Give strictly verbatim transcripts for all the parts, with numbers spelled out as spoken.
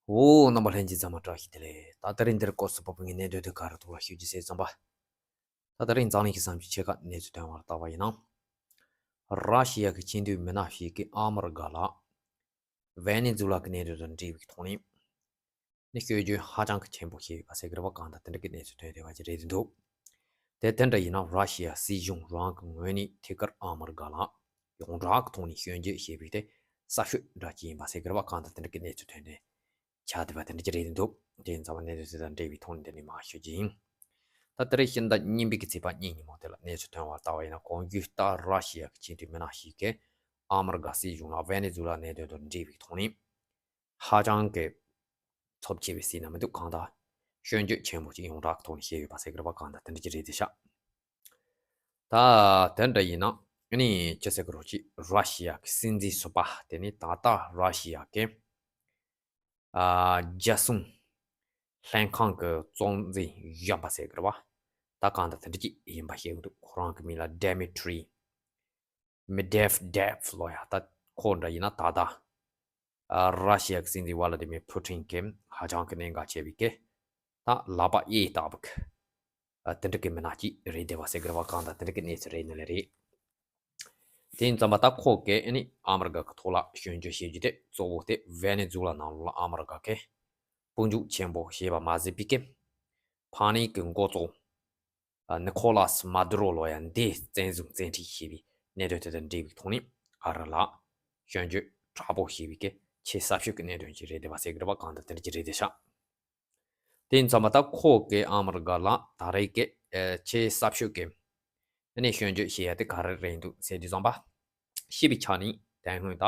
འོ། རྣམ་པ་ལྷན་རྒྱས་ཚང་མ་བཀྲ་ཤིས་བདེ་ལེགས། ད་དེ་རིང་འདིར་སྐོར་སུ་བབས་པའི་གནད་དོན་དེ་ག་རེ་ཐོག་ལ་ཞུ་རྒྱུ་ཟེར་ཙམ་པ། ད་དེ་རིང་འཛམ་གླིང་གི་བསམ་སྤྱོད་ཆེ་ཁག་གནས་ཚུལ་ཐོན་པར་བལྟ་བ་ཡིན་ན། ར་ཤི་ཡ་གི་སྤྱི་འཐུས་མི་སྣ་ཞིག་གིས་ཨ་མི་རི་ཀ་ལ་ཝེ་ནེ་ཛུ་ལ་གི་གནད་དོན་དང་འབྲེལ་བའི་ཐོག་ནས་ནི་སྐྱོན་བརྗོད་ཧ་ཅང་གི་ཆེན་པོ་བྱས་ཡོད་པ་ཟེར་གི་རེད་པ། གང་ལྟར་དེ་འདྲ་གི་གནས་ཚུལ་ཐོན་བསྡད་པ་ཅིག་རེད་འདུག་དེ་དེ་འདྲ་ཡིན་ན་ར་ཤི་ཡ་སྲིད་གཞུང་རང་གི་ངོས་ནས་ཐད་ཀར་ཨ་མི་རི་ཀ་ལ་ཡོངས་གྲགས་ཀྱི་ཐོག་ནས་སྐྱོན་བརྗོད་བྱས་པའི་དེ་གསར་ཤོས་འདྲ་ཅིག་ཡིན་པ་ཟེར་གི་རེད་པ། གང་ལྟར་དེ་འདྲ་གི་གནས་ཚུལ་ཐོན་ནས་ཆགས་བསྡད་པ་དེ་འདྲ་ཅིག་རེད་འདུག་དེ་ཡིན་ཙང་གནད་དོན་དེ་དང་འབྲེལ་བའི་ཐོག་ནས་འདི་ནས་མར་ཞུ་རྒྱུ་ཡིན། ད་དེ་རིང་ཕྱི་ཟླ་གཉིས་པའི་གི་ཚེས་པ་གཉིས་ཉིན་མོ་དེ་ལ་གནས་ཚུལ་ཐོན་པར་བལྟ་བ་ཡིན་ན། གོང་ཞུས་ལྟར་ར་ཤི་ཡ་གི་སྤྱི་འཐུས་མི་སྣ་ཞིག་གིས་ཨ་མི་རི་ཀ་སྲིད་གཞུང་ལ་ཝེ་ནེ་ཛུ་ལ་གནད་དོན་དང་འབྲེལ་བའི་ཐོག་ནས་ཧ་ཅང་གི་ཚབས་ཆེ་བའི་ཟེར་ན་མི་འདུག་གང་ལྟར་སྐྱོན་བརྗོད་ཆེན་པོ་ཅིག་ཡོངས་གྲགས་ཀྱི་ཐོག་ནས་བྱས་ཡོད་པ་ཟེར་གི་རེད་པ། གང་ལྟར་དེ་འདྲ་ཅིག་རེད་དེ་ཤག་ད་དེ་འདྲ་ཡིན་ན་ཨ་ནི་ཅི་ཟེར་གི་རེད། ཅིག་ར་ཤི་ཡ་གི་སྲིད་འཛིན་ཟུར་པ་དེ་ནི་ད་ལྟ་ར་ཤི་ཡ་གི་ཨ་རྒྱལ་སྲུང་ལྷན་ཁང་གི་གཙོ་འཛིན་གཞོན་པ་ཟེར་གི་རེད་པ། ད་གང་ལྟར་དེ་འདྲ་ཅིག་ཡིན་པ་ཤེས་གི་འདུག་ཁོ་རང་གི་མིང་ལ་Dmitry Medvedev ལོ་ཡ། ད་ཁོ་འདྲ་ཡིན་ན་ད་ལྟ་ཨ་ར་ཤི་ཡ་གི་སྲིད་འཛིན་ཝ་ལ་ཏི་མིར་ཕུ་ཊིན་གྱིས་ཧ་ཅང་གི་གནད་འགག་ཆེ་བའི་གི་ད་ལག་པ་གཡས་ལྟ་བུ་གི་ཨ་དེ་འདྲ་གི་མི་སྣ་ཅིག་རེད་བསྡད་པ་ཟེར་གི་རེད་པ། གང་ལྟར་དེ་འདྲ་གི་གནས་ཚུལ་རེད་ནི་ལེ་རེད། དེ་ཡིན་ཙམ་པ་ད་ཁོ་གིས་ཨ་ནི་ཨ་མི་རི་ཀ་གི་ཐོག་ལ་སྐྱོན་བརྗོད་བྱེད་རྒྱུ་དེ་གཙོ་བོ་དེ་ཝེ་ནེ་ཛུ་ལ་ནང་ལོགས་ལ་ཨ་མི་རི་ཀ་གི་དཔུང་འཇུག་ཆེན་པོ་བྱས་པ་མ་ཟད་པའི་གི་ཕ་ནི་གི་འགོ་གཙོ་ཨ་ནི་ཁོ་ལཱས་མ་དུ་རོ་ལོ་ཡ་འདི་བཙན་བཟུང་བཙན་ཁྲིད་བྱས་པའི་གནད་དོན་དེ་དང་འབྲེལ་བའི་ཐོག་ནས་ཨ་རི་ལ་སྐྱོན་བརྗོད་དྲག་པོ་བྱས་པའི་གི་ཆེས་གསར་ཤོས་ཀྱི་གནད་དོན་ཅིག་རེད་བསྡད་པ་ཟེར་གི་རེད་པ། གང་ལྟར་དེ་འདྲ་ཅིག་རེད་བསྡད་ཤག་དེ་ཡིན་ཙམ་པ་ད་ཁོ་གིས་ཨ་མི་རི་ཀ་ལ་ད་རེས་ཀྱི་ཨ་ཆེས་གསར་ཤོས་ཀྱི་ཨ་ནི་སྐྱོན་བརྗོད་བྱེད་ཡ་དེ་ག་རེ་རེད་འདུག་ཟེར་དུས་ཙམ་པ། ཤེས་པའི་ཆ་ནས་དེ་སྔོན་ད་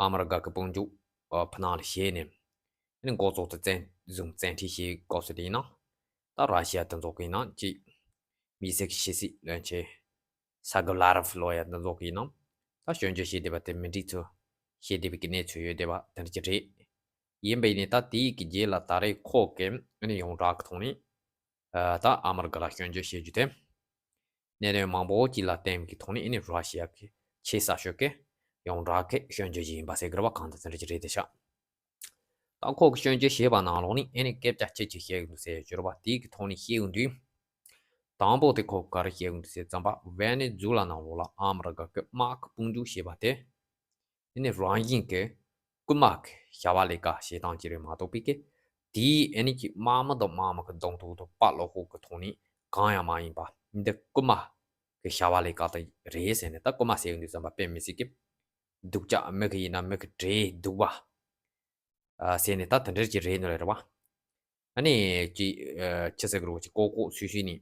ཨ་མི་རི་ཀ་གི་དཔུང་འཇུག་ཨ་ཕུ་ནང་ལ་བྱས་ནས་ཨ་ནི་འགོ་གཙོ་དེ་བཙན་བཟུང་བཙན་ཁྲིད་བྱེད་སྐབས་སུ་དེ་ཡིན་ན། ད་ར་ཤི་ཡ་དེ་ཚོ་གི་ཡིན་ན་ཅིག་མི་སེར་གྱི་ཕྱི་སྲིད་བློན་ཆེན་ས་གི་ལ་རབ་ལོ་ཡ་དེ་ཚོ་གི་ཡིན་ན། ད་སྐྱོན་བརྗོད་བྱེད་བསྡད་པ་དེ་མི་འགྲིག་ཚུལ་བཤད་བསྡད་པའི་གི་གནས་ཚུལ་ཡོད་བསྡད་པ་དེ་འདྲ་ཅིག་རེད། ཡིན་པ་ཡིན་ནའི་ད་དེའི་གི་རྗེས་ལ་ད་རེས་ཁོ་གིས་ཨ་ནི་ཡོངས་གྲགས་ཀྱི་ཐོག་ནས་ཨ་ད་ཨ་མི་རི་ཀ་ལ་སྐྱོན་བརྗོད་བྱེད་རྒྱུ་དེ་གནད་དོན་མང་པོ་ཅིག་ལ་བརྟེན་པའི་གི་ཐོག་ནས་ཨ་ནི་ར་ཤི་ཡ་གི་ཆེས་གསར་ཤོས་ཀྱི་ཡོངས་གྲགས་ཀྱི་སྐྱོན་བརྗོད་ཅིག་ཡིན་པ་ཟེར་གི་རེད་པ། གང་ལྟར་དེ་འདྲ་ཅིག་རེད་བསྡད་ཤག་ད་ཁོ་གི་སྐྱོན་བརྗོད་བྱས་པ་ནང་ལོགས་ནས་ཨ་ནི་སྐད་ཆ་ཁྱད་ཅིག་བཤད་གི་འདུག་ཟེར་ཡ་ཅིག་ཡོད་རེད་པ། དེའི་གི་ཐོག་ནས་བཤད་གི་འདུག་དང་པོ་དེ་ཁོ་ག་རེ་བཤད་གི་འདུག་ཟེར་ཙམ་པ། ཝེ་ནེ་ཛུ་ལ་ནང་ལོགས་ལ་ཨ་མི་རི་ཀ་གི་དམག་གི་དཔུང་འཇུག་བྱས་པ་དེ་ཨ་ནི་རང་བཞིན་གྱི་རྐུན་མ་གི་བྱ་བ་ལས་ཀ་བྱེད་སྟངས་ཅིག་རེད་མ་གཏོགས་པའི་གི་དེའི་ཨ་ནི་གི་དམག་མི་དང་དམག་མི་གི་གདོང་ཐུག་དང་དཔའ་བློ་ཁོག་གི་ཐོག་ནས་གང་ཡང་མ་ཡིན་པ། འདི་རྐུན་མ་གི་བྱ་བ་ལས་ཀ་དེ་རེད་ཟེར་ནས། ད་རྐུན་མ་ཟེར་གི་འདུག་ཙམ་པ་དཔེ་མི་སྲིད་གི་སྡུག་ཅག་མི་གི་ཡིན་ན་མི་གི་གྲས་སྡུག་པ་ཨ་ཟེར་ནས་ད་དེ་འདྲ་ཅིག་རེད་ནི་རེད་པ། ཨ་ནི་ཅི་ཨ་ཅི་ཟེར་གི་རེད། ཅི་ལྐོག་ལྐོག་སུད་སུད་ནས་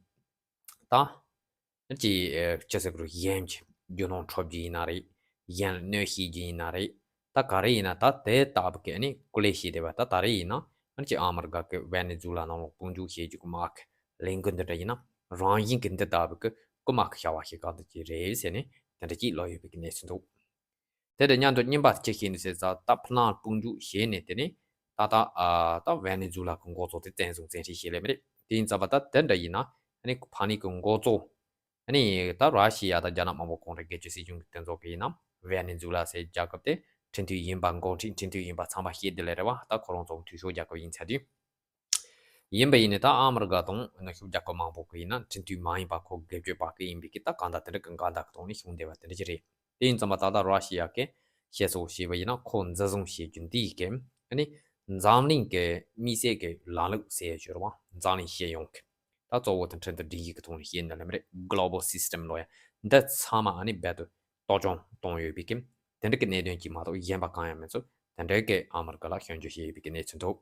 ད་ཅི་ཨ་ཅི་ཟེར་གི་རེད། གཞན་གྱི་རྒྱུ་ནོར་འཕྲོག་རྒྱུ་ཡིན་ན་རེད། གཞན་ལ་གནོད་བྱེད་རྒྱུ་ཡིན་ན་རེད། ད་ག་རེ་ཡིན་ན་ད་དེ་ལྟ་བུ་གི་ཨ་ནི་སྐུ་ལས་བྱེད་བསྡད་པ། ད་ད་རེ་ཡིན་ན་ཨ་ནི་ཅི་ཨ་མི་རི་ཀ་གི་ཝེ་ནེ་ཛུ་ལ་ནང་ལོགས་དཔུང་འཇུག་བྱེད་རྒྱུ་གི་དམག་གི་ལས་འགུལ་འདི་འདྲ་ཡིན་ན་རང་བཞིན་གྱི་འདི་ལྟ་བུ་གི་རྐུན་མ་གི་བྱ་བ་ཞིག་གང་འདྲ་ཅིག་རེད་ཟེར་ནས་དེ་འདྲ་ཅིག་ལབ་ཡོད་པའི་གི་གནས་ཚུལ་འདུག་དེ་དང་མཉམ་དུ་གཉིས་པ་ཅི་ཞིག་ཡིན་ཟེར་ཙང་ད་ཕུ་ནང་དཔུང་འཇུག་བྱས་ནས་དེ་ནས་ད་ལྟ་ཨ་ད་ཝེ་ནེ་ཛུ་ལ་གི་འགོ་གཙོ་དེ་བཙན་བཟུང་བཙན་ཁྲིད་བྱས་ལེ་མི་རེད། དེ་ཡིན་ཙམ་པ་ད་དེ་འདྲ་ཡིན་ན་ཨ་ནི་ཕ་ནི་གི་འགོ་གཙོ་ཨ་ནི་ད་ར་ཤི་ཡ་དང་རྒྱ་ནག་དམར་པོ་གུང་ཁྲན་སྒེར་གཅོད་སྲིད་གཞུང་གི་དེ་ཚོ་གི་ཡིན་ན་ཝེ་ནེ་ཛུ་ལ་ཟེར་རྒྱལ་ཁབ་དེ་ཁྲིམས་མཐུན་ཡིན་པ་འགོ་ཁྲིད་ཁྲིམས་མཐུན་ཡིན་པ་ཚང་མ་ཤེས་བསྡད་ལེ་རེད་པ། ད་ཁོ་རང་ཚོ་འཐུས་ཤོར་རྒྱལ་ཁབ་ཡིན་ཚར་དུས། ཡིན་པ་ཡིན་ནའི་ད་ཨ་མི་རི་ཀ་དང་ནུབ་ཕྱོགས་རྒྱལ་ཁབ་མང་པོ་གི་ཡིན་ན་ཁྲིམས་མཐུན་མ་ཡིན་པ་ཁོ་སྒེར་གཅོད་པ་གི་ཡིན་པའི་གི་ད་གང་ལྟར་དེ་འདྲ་གི་འགལ་ཟླ་གི་ཐོག་ནས་བྱུང་བསྡད་པ་དེ་འདྲ་ཅིག་རེད། དེ་ཡིན་ཙམ་པ་ད་ལྟ་ར་ཤི་ཡ་གི་བཤད་སྲོལ་བྱས་པ་ཡིན་ན་ཁོ་འཛིན་བཟུང་བྱེད་རྒྱུ་འདི་ཡི་གི་ཨ་ནི་འཛམ་གླིང་གི་དམིགས་བསལ་གི་ལམ་ལུགས་ཟེར་ཡ་ཅིག་ཡོད་རེད་པ། འཛམ་གླིང་སྤྱི་ཡོངས་གི་ད་གཙོ་བོ་དེ་ཁྲིམས་དང་སྒྲིག་གཞི་གི་ཐོག་ནས་བཤད་ན་ལེ་མི་རེད། Global System ལོ་ཡ་འདི་ཚང་མ་ཨ་ནི་རྦད་དེ་གཏོར་སྐྱོན་གཏོང་ཡོད་པའི་གི་དེ་འདྲ་གི་གནད་དོན་གཅིག་མ་གཏོགས་གཞན་པ་གང་ཡང་མི་འཚོལ། དེ་འདྲ་གི་ཨ་མི་རི་ཀ་ལ་སྐྱོན་བརྗོད་བྱས་ཡོད་པའི་གི་གནས་ཚུལ་འདུག་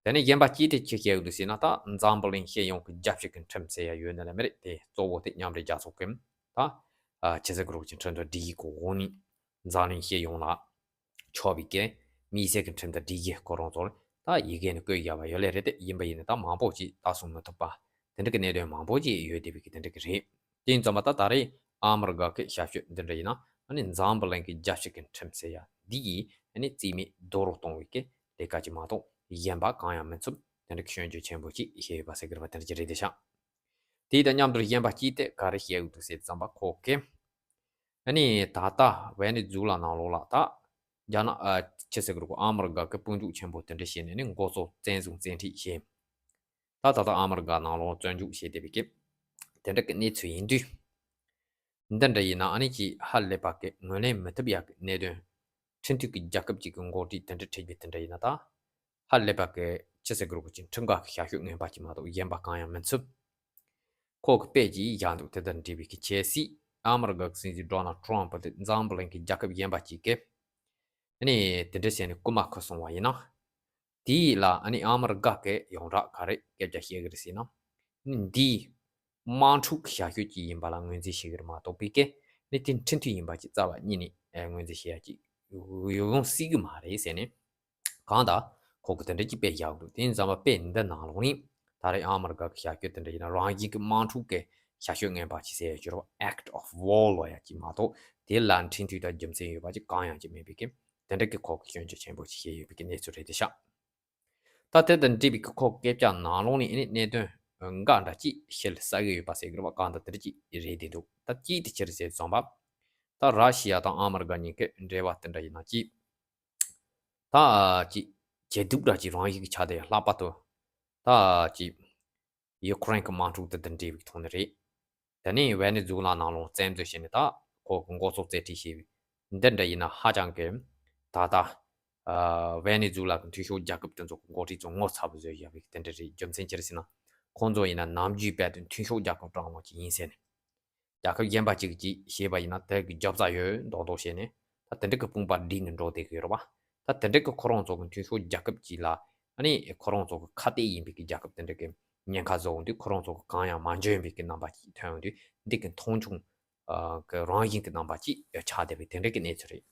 དེ་ནས་གཞན་པ་གཅིག་དེ་ཅི་བཤད་ཡོད་འདུག་ཟེར་ན། ད་འཛམ་བུ་གླིང་སྤྱི་ཡོངས་ཀྱི་རྒྱལ་སྤྱི་གི་ཁྲིམས་ཟེར་ཡ་ཡོད་ནི་ལེ་མི་རེད། དེ་གཙོ་བོ་དེ་མཉམ་འབྲེལ་རྒྱལ་ཚོགས་ཀྱི་ད་ཨ་ཆི་ཟེར་གི་རེད། ཁྲིམས་དང་སྒྲིག་གཞི་གི་འོག་ནས་འཛམ་གླིང་སྤྱི་ཡོངས་ལ་ཆོག་པའི་གི་དམིགས་བསལ་གྱི་ཁྲིམས་དང་སྒྲིག་གཞི་ཁོ་རང་ཚོར་ད་ཡི་གེ་ནས་བཀོད་བཞག་པ་ཡོད་ལེ་རེད། དེ་ཡིན་པ་ཡིན་ན་ད་མང་པོ་ཅིག་ད་གསུང་མི་ཐུབ་པ་དེ་འདྲ་གི་གནད་དོན་མང་པོ་ཅིག་ཡོད་བསྡད་པའི་གི་དེ་འདྲ་གི་རེད། དེ་ཡིན་ཙམ་པ་ད་ད་རེས་ཨ་མི་རི་ཀ་གི་ཞབས་ཞུ་འདི་འདྲ་ཡིན་ན་ཨ་ནི་འཛམ་བུ་གླིང་གི་རྒྱལ་སྤྱི་གི་ཁྲིམས་ཟེར་ཡ་འདི་ཡིས་ཨ་ནི་རྩིས་མེད་རྡོག་རོལ་གཏོང་བའི་གི་ལས་ཀ་ཅིག་མ་གཏོགས་གཞན་པ་གང་ཡང་མི་འཚམ། དེ་འདྲ་གི་སྐྱོན་བརྗོད་ཆེན་པོ་ཅིག་བྱས་ཡོད་པ་ཟེར་གི་རེད་པ། དེ་འདྲ་ཅིག་རེད་དེ་ཤག་དེ་དང་མཉམ་དུ་གཞན་པ་གཅིག་དེ་ག་རེ་བཤད་ཡོད་འདུག་ཟེར་ཙམ་པ་ཁོ་གིས་ཨ་ནི་ད་ལྟ་ཝེ་ནེ་ཛུ་ལ་ནང་ལོགས་ལ་ད་ རྒྱ་ནག་ཨ་ཅི་ཟེར་གི་རེད་གོ། ཨ་མི་རི་ཀ་གི་དཔུང་འཇུག་ཆེན་པོ་དེ་འདྲ་བྱས་ནས་ནི་འགོ་གཙོ་བཙན་བཟུང་བཙན་ཁྲིད་བྱས། ད་ད་ལྟ་ཨ་མི་རི་ཀ་ནང་ལོགས་བཙོན་འཇུག་བྱས་བསྡད་པའི་སྐབས་དེ་འདྲ་གི་གནས་ཚུལ་ཡིན་དུས། འདི་འདྲ་ཡིན་ན་ཨ་ནི་ཅིག་ཧ་ལས་པ་གི་ངོས་ལེན་མི་ཐུབ་ཡག་གི་གནད་དོན། ཁྲིམས་མཐུན་གྱི་རྒྱལ་ཁབ་ཅིག་གི་འགོ་ཁྲིད་དེ་འདྲ་ཁྲིད་རྒྱུ་དེ་འདྲ་ཡིན་ན། ད་ཧ་ལས་པ་གི་ཅི་ཟེར་གི་རེད་གོ། ཅིག་ཁྲིམས་འགལ་གྱི་བྱ་སྤྱོད་ངན་པ་ཅིག་མ་གཏོགས་གཞན་པ་གང་ཡང་མི་ཚུད། ཁོ་གི་དཔེ་ཅིག་བཞག་འདུག་དེ་དང་འབྲེལ་བའི་གི་ཆབ་སྲིད། ཨ་མི་རི་ཀ་གི་སྲིད་འཛིན་ཌོ་ནལ་ཊམ་པ་དེ་འཛམ་བུ་གླིང་གི་རྒྱལ་ཁབ་གཞན་པ་ཅིག་གི་ཨ་ནི་དེ་འདྲ་བྱས་ནས་རྐུ་མ་ཁུར་སོང་བ་ཡིན་ན། དེ་ལ་ཨ་ནི་ཨ་མི་རི་ཀ་གི་ཡོངས་གྲགས་ག་རེ་སྐད་ཆ་བཤད་གི་རེད་ཟེར་ན། ཨ་ནི་འདི་དམག་འཁྲུག་གི་བྱ་སྤྱོད་ཅིག་ཡིན་པ་ལ་ངོས་འཛིན་བྱེད་གི་རེད་མ་གཏོགས་པའི་གི་ཨ་ནི་དེ་ཁྲིམས་མཐུན་ཡིན་པ་ཅིག་རྩ་བ་ཉིད་ནས་ཨེ་ངོས་འཛིན་བྱེད་ཡ་ཅིག་ཡོང་སྲིད་གི་མ་རེད་ཟེར་ནས། གང་ལྟར་ཁོ་གི་དེ་འདྲ་ཅིག་དཔེ་བཞག་འདུག་དེ་ཡིན་ཙང་དཔེ་འདི་ནང་ལོགས་ནས་ད་རེས་ཨ་མི་རི་ཀ་གི་བྱ་སྤྱོད་དེ་འདྲ་ཡིན་ན་རང་བཞིན་གྱི་དམག་འཁྲུག་གི་བྱ་སྤྱོད་ངན་པ་ཅིག་ཟེར་ཡ་ཅིག་རེད་པ། Act of War ལབ་ཡ་ཅིག་མ་གཏོགས་དེ་ལ་ཁྲིམས་མཐུན་དང་རྒྱུ་མཚན་ཡོད་པ་ཅིག་གང་ཡང་ཅིག་མེད་པའི་གི་དེ་འདྲ་གི་ཁོ་གི་སྐྱོན་བརྗོད་ཆེན་པོ་ཅིག་བྱས་ཡོད་པའི་གི་གནས་ཚུལ་རེད་དེ་ཤག་ད་དེ་དང་འབྲེལ་བའི་གི་ཁོ་གི་སྐད་ཆ་ནང་ལོགས་ནས་ཨ་ནི་གནད་དོན་འགའ་འདྲ་ཅིག་ཤེས་ས་གི་ཡོད་པ་ཟེར་གི་རེད་པ། གང་ལྟར་དེ་འདྲ་ཅིག་རེད་བསྡད་འདུག་ད་ཅིག་དེ་ཕྱིར་ཟེར་ཙམ་པ། ད་ར་ཤི་ཡ་དང་ཨ་མི་རི་ཀ་གཉིས་ཀའི་འབྲེལ་བ་དེ་འདྲ་ཡིན་ན་ཅིག་ད་ཅིག་ཇེ་སྡུག་འདྲ་ཅིག་རང་བཞིན་གྱི་ཆ་དེ་ལྷག་པར་དུ་ད་ཅིག་ཡུ་ཁུ་རེན་གྱི་དམག་འཁྲུག་དེ་དང་འབྲེལ་བའི་ཐོག་ནས་རེད། དེ་ནས་ཝེ་ནེ་ཛུ་ལ་ནང་ལོགས་བཙན་འཛུལ་བྱས་ནས་ད་ཁོ་གི་འགོ་གཙོ་རྩིས་ཁྲིད་བྱས་པའི་འདི་འདྲ་ཡིན་ན་ཧ་ཅང་གི་ད་ལྟ་ཨ་ཝེ་ནེ་ཛུ་ལ་གི་མཐུན་ཕྱོགས་རྒྱལ་ཁབ་དེ་ཚོ་གི་འགོ་ཁྲིད་ཚོ་ངོ་ཚ་པོ་བཟོས་བཞག་པའི་དེ་འདྲ་རེད། རྒྱུ་མཚན་ཅི་རེད་ཟེར་ན། ཁོང་ཚོ་ཡིན་ན་ནམ་རྒྱུན་རྦད་དེ་མཐུན་ཕྱོགས་རྒྱལ་ཁབ་དྲང་མོ་ཅིག་ཡིན་ཟེར་ནས། རྒྱལ་ཁབ་གཞན་པ་ཅིག་གིས་བྱས་པ་ཡིན་ན་དེ་གི་རྒྱབ་རྩ་ཡོད་མདོག་མདོག་བྱས་ནས་ད་དེ་འདྲ་གི་དཔུང་པ་བསྒྲིགས་ནས་འགྲོ་བསྡད་ཀྱི་ཡོད་རེད་པ། ད་དེ་འདྲ་གི་ཁོ་རང་ཚོ་གི་མཐུན་ཕྱོགས་རྒྱལ་ཁབ་ཅིག་ལ་ཨ་ནི་ཁོ་རང་ཚོ་གི་ཁ་གཏད་ཡིན་པའི་གི་རྒྱལ་ཁབ་དེ་འདྲ་གི་ཉེན་ཁ་བཟོ་འོང་དུས་ཁོ་རང་ཚོ་གི་གང་ཡང་མ་འཇོན་པའི་གི་རྣམ་པ་ཅིག་ཐོན་འོང་དུས་འདི་གི་མཐོང་ཆུང་ཨ་གི་རང་བཞིན་གི་རྣམ་པ་ཅིག་ཆགས་བསྡད་པའི་དེ་འདྲ་གི་གནས་ཚུལ་རེད།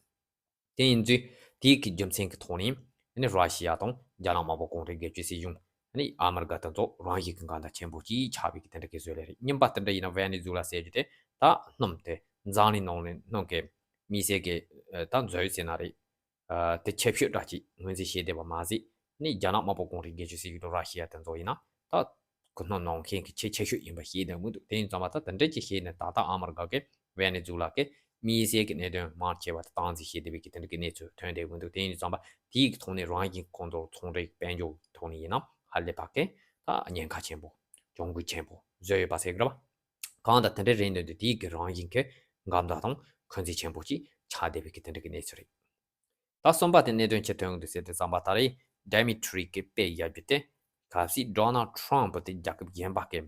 དེ་ཡིན་དུས་དེའི་གི་རྒྱུ་མཚན་གི་ཐོག་ནས་ཨ་ནི་ར་ཤི་ཡ་དང་རྒྱ་ནག་དམར་པོ་གུང་ཁྲན་སྒེར་གཅོད་སྲིད་གཞུང་ཨ་ནི་ཨ་མི་རི་ཀ་དེ་ཚོ་རང་བཞིན་གི་འགལ་ཟླ་ཆེན་པོ་ཅིག་ཆགས་པའི་གི་དེ་འདྲ་གི་བཟོ་ལས་རེད། གཉིས་པ་དེ་འདྲ་ཡིན་ན་ཝེ་ནེ་ཛུ་ལ་ཟེར་རྒྱུ་དེ་ད་སྣུམ་དེ་འཛམ་གླིང་ནང་ནས་སྣུམ་གི་དམིགས་བསལ་གི་ཨ་ད་མཛོད་ཟེར་ན་རེད། ཨ་དེ་ཆེ་ཤོས་འདྲ་ཅིག་ངོས་འཛིན་བྱས་བསྡད་པ་མ་ཟད་ནི་རྒྱ་ནག་དམར་པོ་གུང་ཁྲན་སྒེར་གཅོད་སྲིད་གཞུང་དང་ར་ཤི་ཡ་དེ་ཚོ་ཡིན་ན་ད་ཁོ་སྣུམ་ནང་མཁན་གི་ཆེས་ཆེ་ཤོས་ཡིན་པ་ཤེས་བསྡད་མི་འདུག་དེ་ཡིན་ཙང་མ་ད་དེ་འདྲ་ཅིག་བྱས་ནས་ད་ལྟ་ཨ་མི་རི་ཀ་གི་ཝེ་ནེ་ཛུ་ལ་གི་དམིགས་བསལ་གྱི་གནད་དོན་མང་ཆེ་བ་དེ་སྟངས་འཛིན་བྱེད་བསྡད་པའི་གི་དེ་འདྲ་གི་གནས་ཚུལ་ཐོན་བསྡད་ཀྱི་འདུག་དེ་ཡིན་དུས་ཙམ་པ་དེའི་གི་ཐོག་ནས་རང་བཞིན་ཁོང་ཚོར་ཚོང་འབྲེལ་དཔལ་འབྱོར་ཐོག་ནས་ཡིན་ན་ཧ་ལས་པ་གི་ད་ཉེན་ཁ་ཆེན་པོ་གྱོང་གུད་ཆེན་པོ་བཟོས་ཡོད་པ་ཟེར་གི་རེད་པ། གང་ལྟར་དེ་འདྲ་རེད་འདོད་དུས་དེའི་གི་རང་བཞིན་གི་འགལ་ཟླ་དང་འཁོན་འཛིན་ཆེན་པོ་ཅིག་ཆགས་བསྡད་པའི་གི་དེ་འདྲ་གི་གནས་ཚུལ་རེད། ད་གསུམ་པ་དེ་གནད་དོན་ཆེ་ཐོན་འདུག་ཟེར་དུས་ཙམ་པ་ད་རེས་ཌི་མི་ཊི་རི་གི་དཔེ་བཞག་རྒྱུ་དེ་གལ་སྲིད་ཌོ་ནལ་ཊམ་པ་དེ་རྒྱལ་ཁབ་གཞན་པ་གི་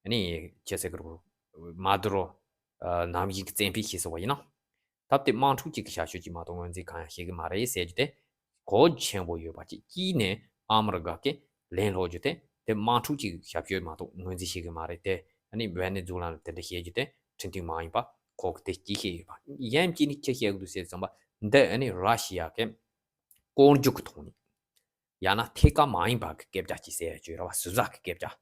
ཨ་ནི་ཁྱེད་ཟེར་གི་རེད་མ་དུ་རོ་ནམ་ཡིན་གི་བཙན་འཕེལ་བྱེད་སྲིད་པ་ཡིན་ན། ད་དེ་དམག་འཁྲུག་ཅིག་གི་བྱ་སྤྱོད་ཅིག་མ་གཏོགས་ངོས་འཛིན་གང་ཡང་བྱེད་གི་མ་རེད་ཟེར་རྒྱུ་དེ་གལ་ཆེན་པོ་ཡོད་པ་ཅིག་གཅིག་ནས་ཨ་མི་རི་ཀ་གི་ལན་སློག་རྒྱུ་དེ་དེ་དམག་འཁྲུག་ཅིག་གི་བྱ་སྤྱོད་མ་གཏོགས་ངོས་འཛིན་བྱེད་གི་མ་རེད་དེ་ཨ་ནི་ཝེ་ནེ་ཛུ་ལ་ལ་དེ་འདྲ་བཤད་རྒྱུ་དེ་ཁྲིམས་མཐུན་མ་ཡིན་པ་ཁོ་གི་དེ་གཅིག་བཤད་ཡོད་པ། གཞན་གཅིག་ནི་ཅི་བཤད་གི་འདུག་ཟེར་ཙམ་པ་འདི་ཨ་ནི་ར་ཤི་ཡ་གི་དཀོན་མཆོག་གི་ཐོག་ནས་ཡང་ན་ཐད་ཀར་མ་ཡིན་པ་གི་སྐད་ཆ་ཅིག་ཟེར་ཡ་ཅིག་ཡོད་རེད་བ། ཟུར་ཟ་གི་སྐད་ཆ།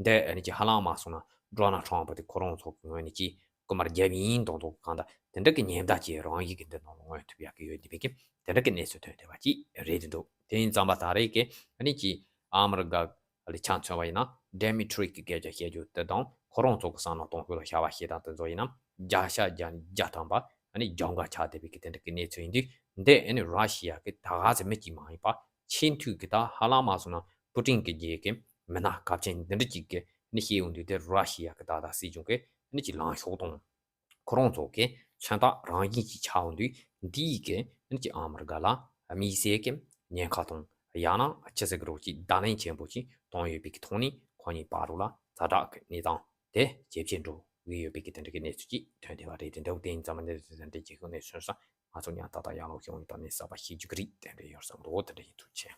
འདི་ཨ་ནི་ཅིག་ཧ་ལམ་མ་སོང་ན་ཌོ་ནལ་ཊམ་པ་དེ་ཁོ་རང་ཚོ་གི་ངོས་ནས་ཅིག་རྐུ་མ་རྒྱབ་ཡིན་མདོག་མདོག་གང་ལྟར་དེ་འདྲ་གི་ཉེན་བརྡ་ཅིག་རང་ཡིག་གི་འདི་ནང་ལ་མངོན་ཐུབ་ཡག་གི་ཡོད་འདི་བས་ཀྱི་དེ་འདྲ་གི་གནས་ཚུལ་ཐོན་བསྡད་པ་ཅིག་རེད་འདུག་དེ་ཡིན་ཙམ་པ་ད་རེས་ཀྱི་ཨ་ནི་ཅིག་ཨ་མི་རི་ཀ་ལ་ཆ་མཚོན་པ་ཡིན་ན་ཌི་མི་ཊི་རི་གི་སྐད་ཆ་བཤད་རྒྱུ་དེ་དང་ཁོ་རང་ཚོ་གི་བསམ་བློ་གཏོང་ཕོད་ལ་བྱ་བ་བྱེད་སྟངས་དེ་ཚོ་ཡིན་ན་བརྒྱ་ཆ་བརྒྱ་ནས་བརྒྱ་ཐམ་པ་ཨ་ནི་རྒྱབ་འགལ་ཆགས་བསྡད་པའི་གི་དེ་འདྲ་གི་གནས་ཚུལ་ཡིན་དུས་འདི་ཨ་ནི་ར་ཤི་ཡ་གི་ད་ག་ཚོད་མི་གཅིག་མ་ཡིན་པ་ཆེས་མཐོའི་གི་ད་ཧ་ལམ་མ་སོང་ན་པུ་ཏིན་གི་རྗེས་ཀྱི་མི་སྣ་གལ་ཆེན་འདི་འདྲ་ཅིག་གི་ནི་ཤེས་ཡོང་དུས་དེ་ར་ཤི་ཡ་གི་ད་ལྟ་སྲིད་གཞུང་གི་ནི་ཅིག་ལངས་ཕྱོགས་དང་ཁོ་རང་ཚོ་གི་མཚོན་རྟགས་རང་བཞིན་ཅིག་ཆགས་ཡོང་དུས་འདི་ཡི་གི་ནི་ཅིག་ཨ་མི་རི་ཀ་ལ་དམིགས་བསལ་གྱི་ཉེན་ཁ་དང་ཡང་ན་ཅི་ཟེར་གི་རོགས་ཅིག་བརྡ་ལན་ཆེན་པོ་ཅིག་གཏོང་ཡོད་པའི་གི་ཐོག་ནས་ཁོ་གཉིས་བར་དུ་ལ་ཛ་དྲག་གི་གནས་སྟངས་དེ་ཇེ་ཆེར་འགྲོ་གི་ཡོད་པའི་གི་དེ་འདྲ་གི་གནས་ཚུལ་ཅིག་ཐོན་བསྡད་པ་རེད། དེ་འདྲ་བོ་དེ་ཡིན་ཙང་མ་འདི་དེ་འདྲ་ཅིག་གི་གནས་ཚུལ་སོང་ཙང་ང་ཚོ་ཡང་ད་ལྟ་ཡར་ལོག་ཤོང་ཡོད་ད་ནས་གསར་པ་ཤེས་རྒྱུ་གི་རེད། དེ་འདྲ་ཡོད་བསམ་འདུག་དེ་འདྲ་ཡིན། ཐུགས་རྗེ་ཆེ།